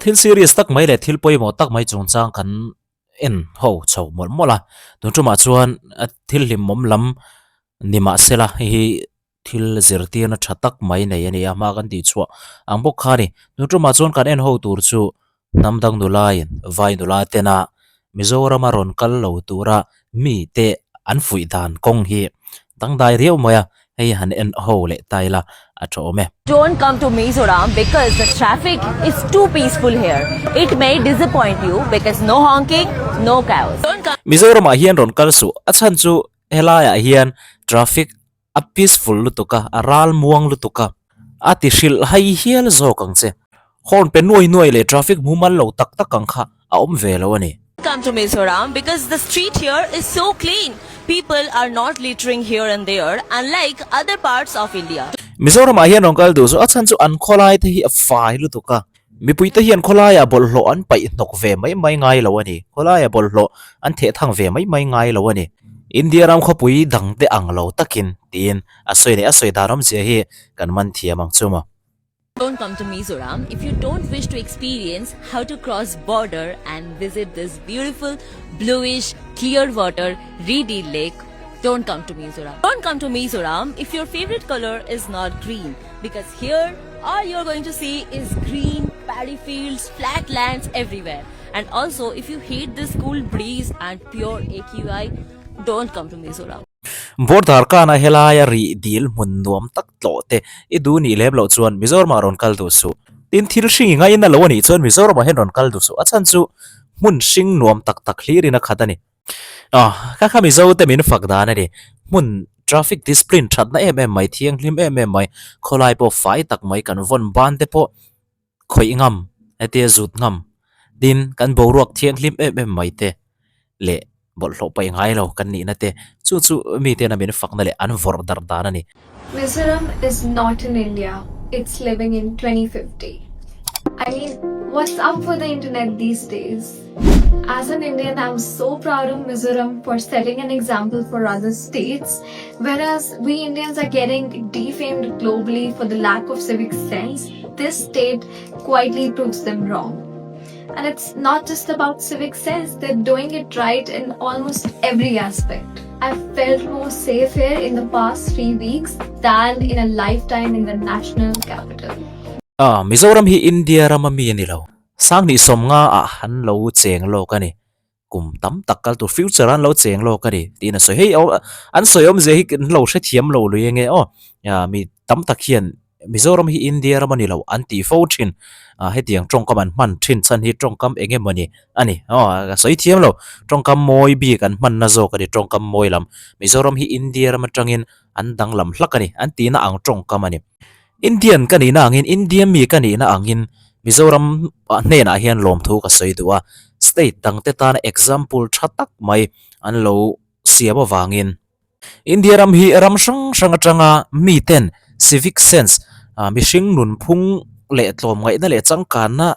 Thil serious tak mai leh thil pawimawh tak mai chungchang kan en ho chho mawlh mawlh a, tun tumah chuan thil hlimawm lam ni mahsela hei hi thil zirtirna tha tak mai nei a ni a, hma kan tih chhuah ang bawk kha a ni. Tun tumah chuan kan en ho tur chu hnam dang nula in vai nula tena Mizorama rawn kal lo tura mite an fuih dan kawng hi dangdai riau mai a, hei han en ho leh ta ila a tha awm e. Don't come to Mizoram because the traffic is too peaceful here. It may disappoint you because no honking, no chaos. Don't come. Mizoramah hian rawn kal suh, a chhan chu helaiah hian traffic A peaceful lutuk a, a ral muang lutuk a. A ti hrilh hai hial zawk ang che. Horn pe nuai nuai leh traffic mumal lo tak tak ang kha a awm ve lo a ni. Come to Mizoram because the street here is so clean. People are not littering here and there unlike other parts of India. Mizoramah hian rawn kal duh chu a chhan chu an khawlai te hi a fai lutuk a. Mipuite hian khawlaiah bawlhhlawh an paih hnawk ve mai mai ngai lo a ni. Khawlaiah bawlhhlawh an theh thang ve mai mai ngai lo a ni. India ram khawpui dangte ang lo takin tiin a sawi leh a sawi dan awmzia hi kan man thiam ang chu maw. Don't come to Mizoram if you don't wish to experience how to cross border and visit this beautiful bluish clear water Rih Dil lake. Don't come to Mizoram. Don't come to Mizoram if your favorite color is not green because here All you're going to see is green paddy fields, flat lands everywhere. And also, if you hate this cool breeze and pure AQI, don't come to Mizoram. Border kana helaia rih dil hmun nuam tak tlawh te i duh nih lem loh chuan Mizoramah rawn kal duh suh. Tin, thil hring i ngaina lo a nih chuan Mizoramah hian rawn kal duh suh. A chhan chu hmun hring nuam tak tak hlirin a khat a ni. Aw, kha kha Mizo te min fak dan a ni. Hmun traffic discipline thatna em em mai, thianghlim em em mai, khawlai pawh fai tak mai, kan vawn ban te pawh khawih ngam, hetia zut ngam, tin kan boruak thianghlim em em mai te leh bawlhhlawh paih ngai lo kan nihna te chu chu mi tena min fakna leh an vawrh darh dan a ni. Mizoram is not in India, it's living in 2050. I mean, what's up with the internet these days? As an Indian, I'm so proud of Mizoram for setting an example for other states, whereas we Indians are getting defamed globally for the lack of civic sense, this state quietly proves them wrong. And it's not just about civic sense, they're doing it right in almost every aspect. I've felt more safe here in the past 3 weeks than in a lifetime in the national capital. Ah, Mizoram hi India rama mi a ni lo. Sanghnih 50 ah an lo cheng lawk a ni. Kum tam tak kal tur future ah an lo cheng lawk a ni tiin a sawi. Hei an sawi awmzia hi kan lo hrethiam lo lui enge aw. Mi tam tak hian Mizoram hi India ram a ni lo an tih fo thin. Hetiang tawngkam an hman thin chhan hi tawngkam eng emaw ni a ni. Aw ka sawi thiam lo. Tawngkam mawi bik an hmanna zawk a ni tawngkam mawi lam. Mizoram hi India ram atangin an danglam hlak a ni an tihna ang tawngkam a ni. Indian ka nihna angin, India mi ka nihna angin Mizoram hnenah hian lawmthu ka sawi duh a, state dangte tana example tha tak mai an lo siam avangin. India ram hi ram hrang hrang atanga miten civic sense, mihring nunphung leh tlawmngaihna leh changkanna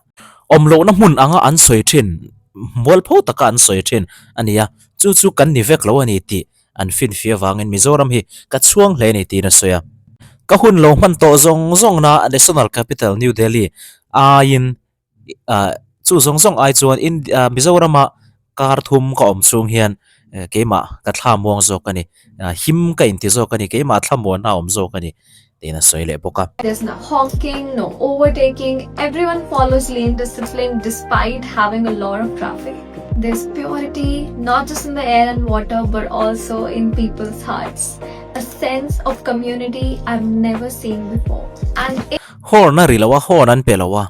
awm lohna hmun anga an sawi thin, mualpho taka an sawi thin a ni a, chu chu kan ni vek lo a ni tih An finfia vangin Mizoram hi ka chhuang hle ni tiin a sawi a. Ka hun lo hman tawh zawng zawng na National Capital New Delhi aiin chu zawng zawng ai chuan Mizorama kar thum ka awm chhung hian keimah ka thla muang zawk a ni, him ka inti zawk a ni, keimah thlamuanna a awm zawk a ni tiin a sawi leh bawk a. There's no honking, no overtaking, everyone follows lane discipline despite having a lot of traffic. There's purity not just in the air and water but also in people's hearts. A sense of community I've never seen before. And it Horn a ri lo a, horn an pe lo a.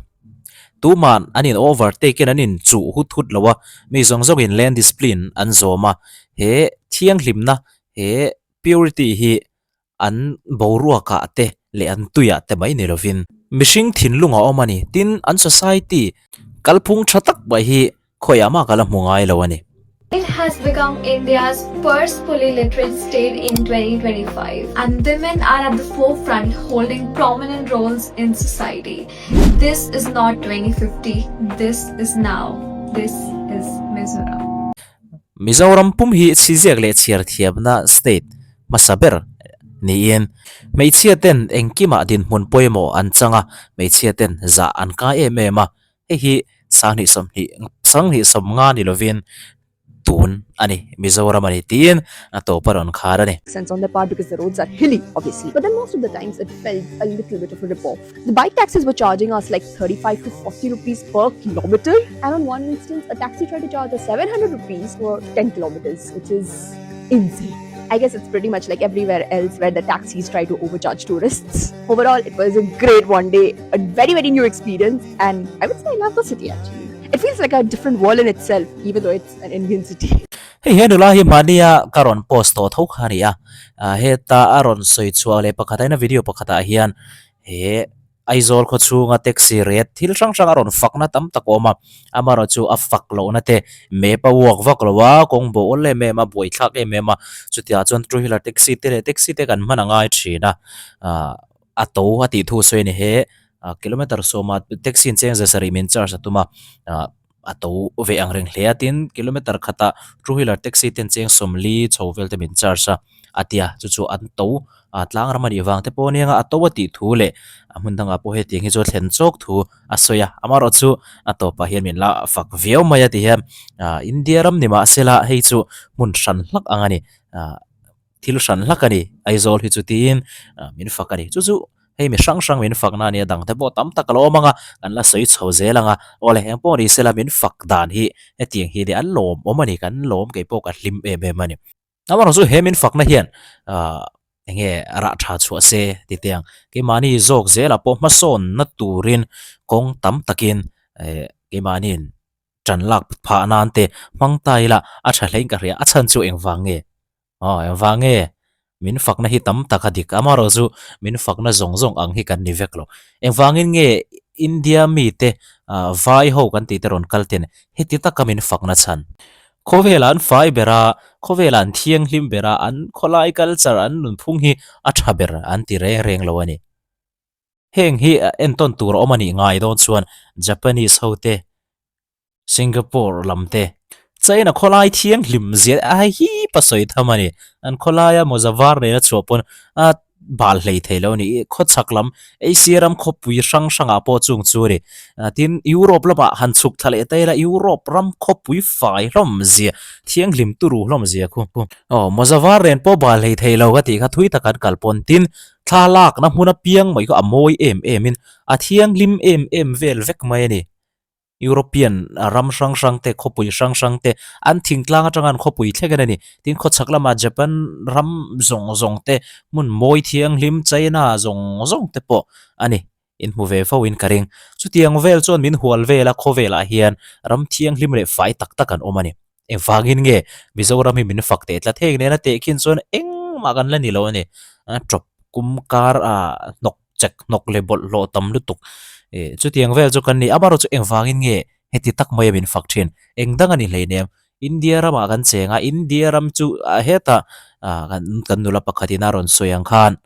Tuman an in overtake in an in chuh hut hut lo a, mi zawng zawng in lane discipline an zawm a. He thianghlimna, he purity hi an boruakah te leh an tuiah te mai ni lovin mihring thinlung a awm a ni. Tin, an society kalphung tha tak mai hi khawiah mah ka la hmu ngai lo a ni. It has become India's first fully literate state in 2025 and women are at the forefront holding prominent roles in society. This is not 2050, this is now. This is Mizoram. Mizoram pum hi chhiziak leh chhiar thiamna state hmasa ber niin hmeichhia ten engkimah dinhmun pawimawh an chang a, hmeichhia ten zah an kai em em a. Hei hi 2020 2025 ni lovin tun a ni, Mizoram a ni tiin a tawp a rawn khar a ni. Sense on their part because the roads are hilly obviously but then most of the times it felt a little bit of a rip off. The bike taxis were charging us like 35 to 40 rupees per kilometer and on one instance a taxi tried to charge us 700 rupees for 10 kilometers which is insane. I guess it's pretty much like everywhere else where the taxis try to overcharge tourists. Overall, it was a great one day, a very, very new experience, and I would say I love the city actually. It feels like a different world in itself, even though it's an Indian city. Hei he nula hi mahnia ka rawn post tawh tho kha a ni a, heta a rawn sawi chhuah leh pakhat aina video pakhatah hian he Aizawl khaw chhunga taxi rate thil hrang hrang a rawn fakna tam tak a awm a, amaherawhchu a fak lohna te map a uak vak lo a, kawng bo awl em em a, buaithlak em em a, chutiang chuan two wheeler taxi te leh taxi te kan hman a ngai thin a, ah a to a tih thu sawi a ni he kilometer sawma taxi in cheng za sarih min charge a tum a, ah a to ve ang reng hle a tin kilometer khatah two wheeler taxi ten cheng sawmli chho vel te min charge a a tia chu chu an to a tlang ram a nih vang te pawh ania a to a tih thu leh a hmun dangah pawh hetiang hi chu a thlen chawk thu a sawi a amaherawh chu a tawpah hian min la fak viau mai a ti hian ah India ram ni mahsela hei chu hmun hran hlak ang a ni ah. Thil hran hlak a ni, Aizawl hi chu tiin min fak a ni. Chu chu hei mi hrang hrang min fakna a nia, dangte pawh tam tak a lo awm ang a, kan la sawi chho zel ang a. Awle, eng pawh ni sela min fak dan hi hetiang hi nia an lawm awm a ni, kan lawm kei pawh ka hlim em em a ni. Amaherawhchu he min fakna hian eng nge rah tha chhuah se ti teh ang, keimahni zawk zelah pawh hmasawnna turin kawng tam takin keimahniin ṭan lak phah nan te hmang ta ila a ṭha hlein ka hria, a chhan chu engvang nge? Aw, engvang nge? Min fakna hi tam tak a dik, amaherawh chu min fakna zawng zawng ang hi kan ni vek lo. Engvangin nge India mite vai ho kan tih te rawn kal ten heti taka min fakna chhan? Khawvelah an fai ber a, khawvelah an thianghlim ber a, an khawlai culture, an nunphung hi a ṭha ber an ti reng reng lo a ni. Heng hi entawn tur a awm a nih ngai dawn chuan Japanese hote, Singapore lam te, China khawlai thianghlim zia a hip a sawi tham a ni. An khawlaia mawza var nena chhuah pawn a bal hlei thei lo a ni. Khawchhak lam Asia ram khawpui hrang hrangah pawh chung chu a ni. Tin, Europe lamah han chhuk thla leh ta ila Europe ram khawpui fai hlawm zia, thianghlim turu hlawm zia khu. Aw, mawza var nen pawh bal hlei thei lo ka tih kha thui tak an kal pawn. Tin, Thla lakna hmun apiang mai kha a mawi em em in a thianghlim em em vel vek mai a ni. European ram hrang hrang te, khawpui hrang hrang te, an thingtlang atanga an khawpui thleng in a ni. Tin, khawchhak lama Japan ram zawng zawng te, hmun mawi thianghlim China zawng zawng te pawh a ni. In hmu ve fo in ka ring. Chutiang vel chuan min hual vel a, khawvelah hian ram thianghlim leh fai tak tak an awm a ni. Engvangin nge Mizoram hi min fak teh tlat heng nena tehkhin chuan engmah kan la ni lo a ni. Tawp kum kar a hnawk chek hnawk leh bawlhhlawh tam lutuk chutiang vel chu kan ni. Amaherawhchu engvangin nge heti tak maia min fak thin? Eng dang a ni hleinem. India ramah kan cheng a, India ram chu hetah kan nula pakhatin a rawn sawi ang khan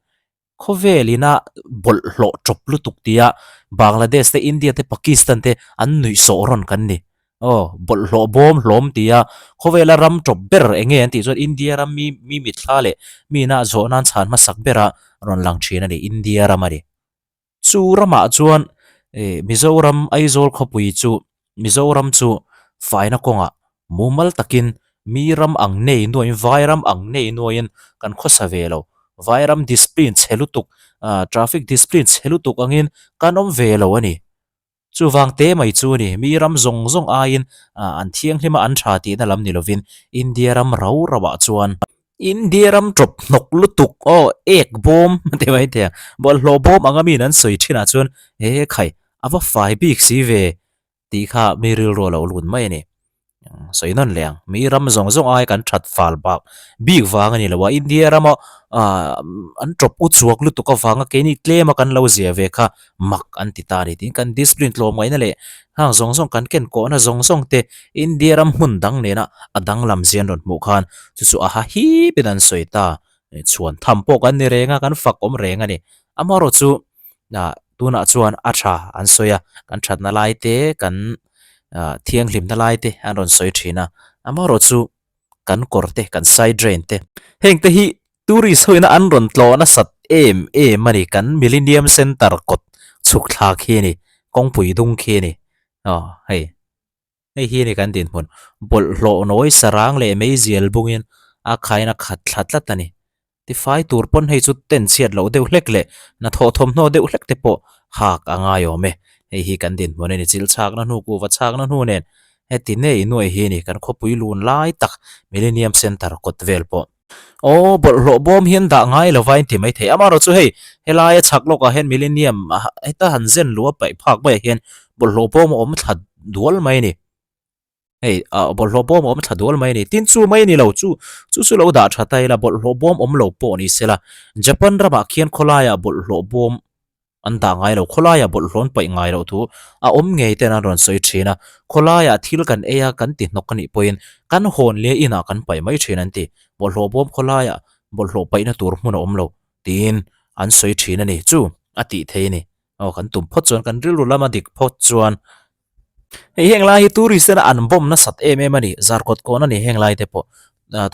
Khawvel ina bawlhhlawh tawp lutuk tia Bangladesh te, India te, Pakistan te an nuih sawh rawn kan ni. Aw, bawlhhlawh bawm hlawm tia khawvela ram tawp ber eng nge an tih chuan India ram mi mi mitthla leh mi ina zawh nan chhan hmasak bera rawn lang thin a ni, India ram a ni. Chu ramah chuan Mizoram Aizawl khawpui chu Mizoram chu faina kawngah mumal takin mi ram ang nei nuaiin vai ram ang nei nuaiin kan khawsa ve lo. Vai ram discipline chhe lutuk ah traffic discipline chhe lutuk angin kan awm ve lo a ni. Chuvang te mai chu a ni. Mi ram zawng zawng aiin ah an thianghlim a an tha tihna lam ni lovin India ram rau rauah chuan India ram tawp hnawk lutuk aw ek bawm ti mai thei ang. Bawlhhlawh bawm anga miin an sawi thinah chuan he khai a va fai bik si ve tih kha mi rilru a lo lut mai a ni. Sawi nawn leh ang, mi ram zawng zawng ai kan that fal bak bik vang a ni lo a, India rama ah an tawp u chhuak lutuk avanga keini tlema kan lo zia ve kha mak an ti ta a ni. Tin, kan discipline tlawmngaihna leh hang zawng zawng kan ken kawhna zawng zawng te India ram hmun dang nena a danglam zia an rawn hmuh khan chu chu a ha hip in an sawi ta. Chhuan tham pawh kan ni reng a, kan fak awm reng a ni. Amaherawhchu chu ah tunah chuan a tha an sawi a, kan thatna lai te kan ah thianghlimna lai te an rawn sawi thin a, amaherawhchu kan kawr te kan side drain te heng te hi tourist ho ina an rawn tlawh nasat em em a ni, kan millennium center kawt chhuk thlak hi a ni, kawngpui dung khi a ni. Aw hei hei hi a ni kan dinhmun bawlhhlawh nawi sarang leh meizial bungin a khain a khat thla tlat a ni. Tifai tur pawn hei chu ten chhiat loh deuh hlek leh hnathawh thawmhnaw deuh hlek te pawh hak a ngai awm e. Hei hi kan dinhmun a ni chil chhakna hnu kuhva chhakna hnu nen heti nei nuai hi a ni kan khawpui lun lai tak Millennium Centre kawt vel pawh. Aw bawlhhlawh bawm hian dah ngai lo va inti maithei. Amaherawhchu hei helaia chhak lawkah hian Millennium heta han zen luh a paih phak maiah hian bawlhhlawh bawm a awm thla dual mai a ni. Hei ah bawlhhlawh bawm a awm thla dual mai a ni. Tin chu mai a ni lo chu chu chu lo dah tha ta ila bawlhhlawh bawm awm lo pawh ni sela Japan ramah khian khawlaiah bawlhhlawh bawm An dah ngai lo, khawlaiah bawlhhlawh an paih ngai loh thu a awm ngei ten an rawn sawi thin a, khawlaiah thil kan ei a kan ti hnawk a nih pawhin kan hawn leh inah kan paih mai thin an ti. Bawlhhlawh bawm khawlaiah bawlhhlawh paihna tur hmun a awm lo tiin an sawi thin a ni. Chu a tih thei a ni. Aw kan tum phawt chuan kan rilru lama dik phawt chuan hei heng lai hi tourist ten an bawm nasat em em a ni. Zarkawt kawn a ni heng lai te pawh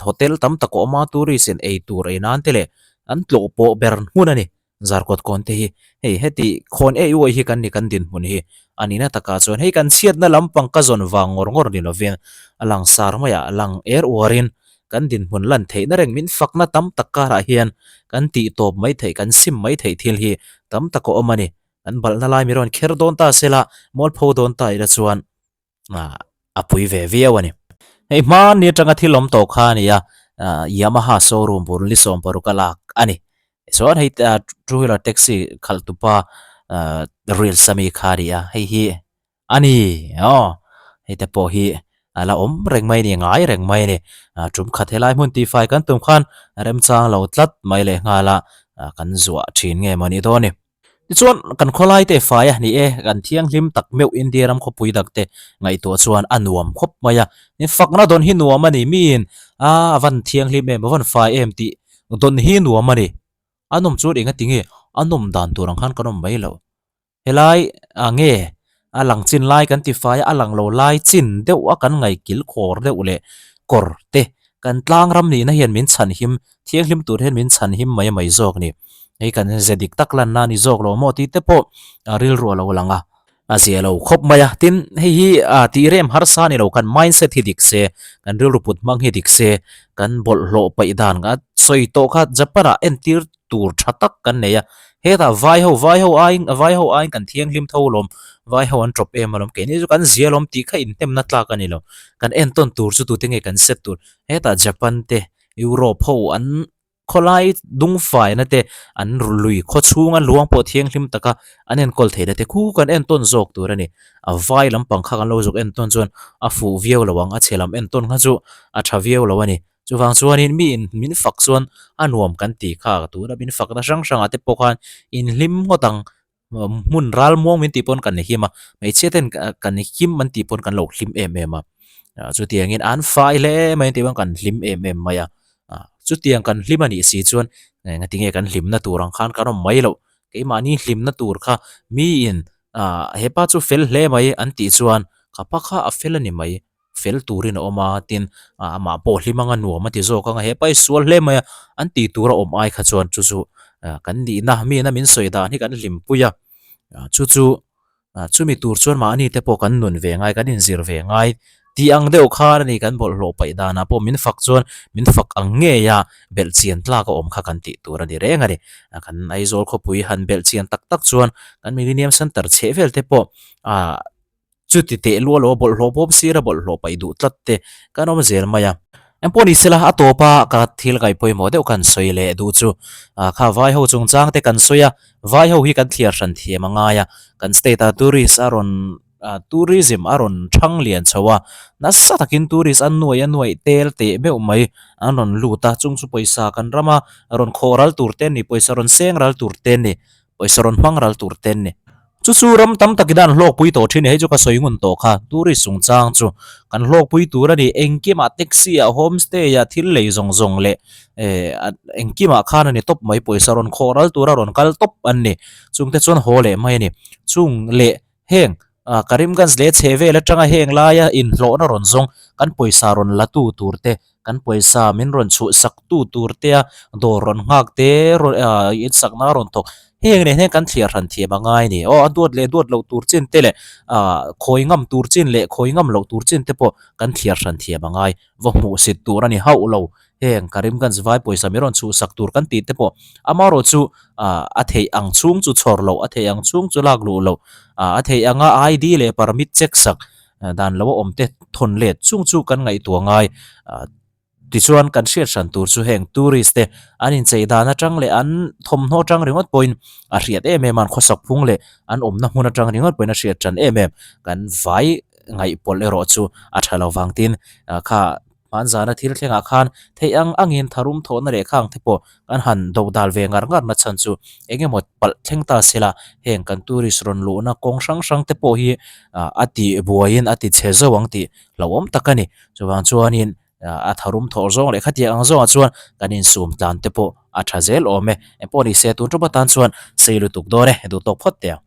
hotel tam tak a awm a tourist in ei tur ei nan te leh an tlawh pawh ber hmun a ni. Zarkawt kawn te hi hei heti khawn ei uai hi kan ni kan dinhmun hi a nihna takah chuan hei kan chhiatna lampang ka zawn vang ngawr ngawr ni lovin a langsar maiah lang er uarin kan dinhmun lan theihna reng min fakna tam tak karah hian kan tih tawp mai theih kan sim mai theih thil hi tam tak a awm a ni. Kan balhna lai mi rawn kher dawn ta sela mualpho dawn ta ila chuan a pui ve viau a ni. Hei hmanni atanga thil awm tawh kha a ni a, Yamaha showroom bul ni 16 a lak a ni. Chuan hei two wheeler taxi khalh tupa reels ami kha a ni a, hei hi a ni aw hei te pawh hi a la awm reng mai a ni ngai reng mai a ni. Tum khat helai hmun tihfai kan tum khan remchang lo tlat mai leh nghal a, kan zuah thin nge maw ni dawn a ni. Tichuan, kan khawlai te fai a ni e, kan thianghlim tak meuh India ram khawpui dak te ngaihtuah chuan a nuam khawp mai a. Fakna dawn hi nuam a ni, miin a a van thianghlim em, a van fai em tih dawn hi nuam a ni. A nawm chuan eng a ti nge, a nawm dan tur ang khan kan awm mai lo. Helai a nge a lang chin lai kan ti fai a, a lang lo lai chin deuh a kan ngaihkil khawr deuh leh kawr te kan tlang ram nihna hian min chhanhim thianghlim tur hian min chhanhim mai mai zawk ni. Hei kan ze dik tak lanna a ni zawk lo maw tih te pawh rilru a lo lang a, a zia lo khawp mai a. Tin, hei hi tih rem harsa a ni lo, kan mindset hi dik se, kan rilru put hmang hi dik se, kan bawlhhlawh paih dan a sawi tawh kha Japan ah entir tur tha tak kan nei a. Hetah vai ho, vai ho aiin, vai ho aiin kan thianghlim tho alawm, vai ho an tawp em alawm, keini chu kan zia alawm tih kha inhnemna tlak a ni lo. Kan entawn tur chu tute nge kan set tur, hetah Japan te, Europe ho an khawlai dungfaina te an lui khaw chhunga luang pawh thianghlim taka an enkawl theihna te khu kan entawn zawk tur a ni. A vai lampang kha kan lo zuk entawn chuan a fuh viau lo ang, a chhe lam entawn kha chu a tha viau lo a ni. Chuvang chuanin mi in min fak chuan a nuam kan tih kha tuna min fakna hrang hrangah te pawh khan inhlim ngawt ang. Hmun ral muang min tih pawn kan him a, hmeichhia ten kan him an tih pawn kan lo hlim em em a. Chutiangin an fai hle mai an tih pawn kan hlim em em mai a. Chutiang kan hlim a nih si chuan engati nge kan hlimna tur ang khan kan awm mai loh. Keimahni hlimna tur kha miin hepa chu fel hle mai an tih chuan ka pa kha a fel a ni mai. fel turin a awm a, tin amah pawh hlim anga nuam a ti zawk anga hepa hi sual hle mai a, an tih tur a awm ai kha chuan chu chu kan nihna mi ina min sawi dan hi kan hlimpui a, chu chu chumi tur chuan mahni te pawh kan nun ve ngai kan inzir ve ngai tih ang deuh khan a ni kan bawlhhlawh paih danah pawh min fak chuan min fak ang ngei a belh chian tlak a awm kha kan tih tur a ni reng a ni, kan Aizawl khawpui han belh chian tak tak chuan kan Millennium Centre chheh vel te pawh ah. Chuti teh luah lo a bawlhhlawh bawm sir a bawlhhlawh paih duh tlat te kan awm zel mai a. Engpawh ni sela a tawp a ka thil ngaih pawimawh deuh kan sawi leh duh chu kha vai ho chungchang te kan sawi a, vai ho hi kan thliar hran thiam a ngai a, kan state a tourist a rawn tourism a rawn thang lian chho a, nasa takin tourist a nuai a nuaih tel teh meuh mai an rawn lut a, chung chu pawisa kan rama rawn khawh ral tur te an ni, pawisa rawn seng ral tur te an ni. Pawisa rawn hmang ral tur ten ni. Chu chu ram tam takin an hlawkpui tawh thin a ni. Hei chu ka sawi ngun tawh kha. Tourist chungchang chu kan hlawkpui tur a ni. Engkimah taxi ah homestay ah thil lei zawng zawng leh eh engkimah khan a ni tawp mai. Pawisa rawn khawh ral tura rawn kal tawp an ni. Chungte chuan haw leh mai a ni. Chung leh heng Karimganj leh chhe vel atanga heng laia inhlawhna rawn zawng kan pawisa rawn la tu tur te, kan pawisa min rawn chhuhsak tu tur te a dawr rawn nghak te rawn in sakna rawn thawk. Heng nen hian kan thliar hran thiam a ngai a ni. Aw a duat leh duat loh tur chin te leh ah khawi ngam tur chin leh khawi ngam loh tur chin te pawh kan thliar hran thiam a ngai. Va hmuh sit tur a ni hauh lo. Heng Karimganj vai pawisa mi rawn chhuhsak tur kan tih te pawh amaherawh chu ah a theih ang chhung chu chhawr loh, a theih ang chhung chu lak luh loh, ah a theih anga ID leh permit check sak dan lo a awm te thawn let chung chu kan ngaihtuah ngai. Ah tichuan kan hriat hran tur chu heng tourist te an inchei dan atang leh an thawmhnaw atang ringawt pawhin a hriat em em a, an khawsak phung leh an awmna hmun atang ringawt pawhin a hriat tan em em. Kan vai ngaihpawlh erawh chu a tha lo vang tin kha hmanzana thil thlengah khan theih ang angin tharum thawhna leh khang te pawh kan han do dal ve ngar ngar na chhan chu eng emaw palh thleng ta se la heng kan tourist rawn luhna kawng hrang hrang te pawh hi a ti buaiin a ti chhe zo ang tih hlauhawm tak a ni. Chuvang chuanin a tharum thawh zawng leh khatiang ang zawngah chuan kan insum tlan te pawh a tha zel awm e. Engpawh ni se tun ṭawp atan chuan sei lutuk dawn e, duhtawk phawt teh ang.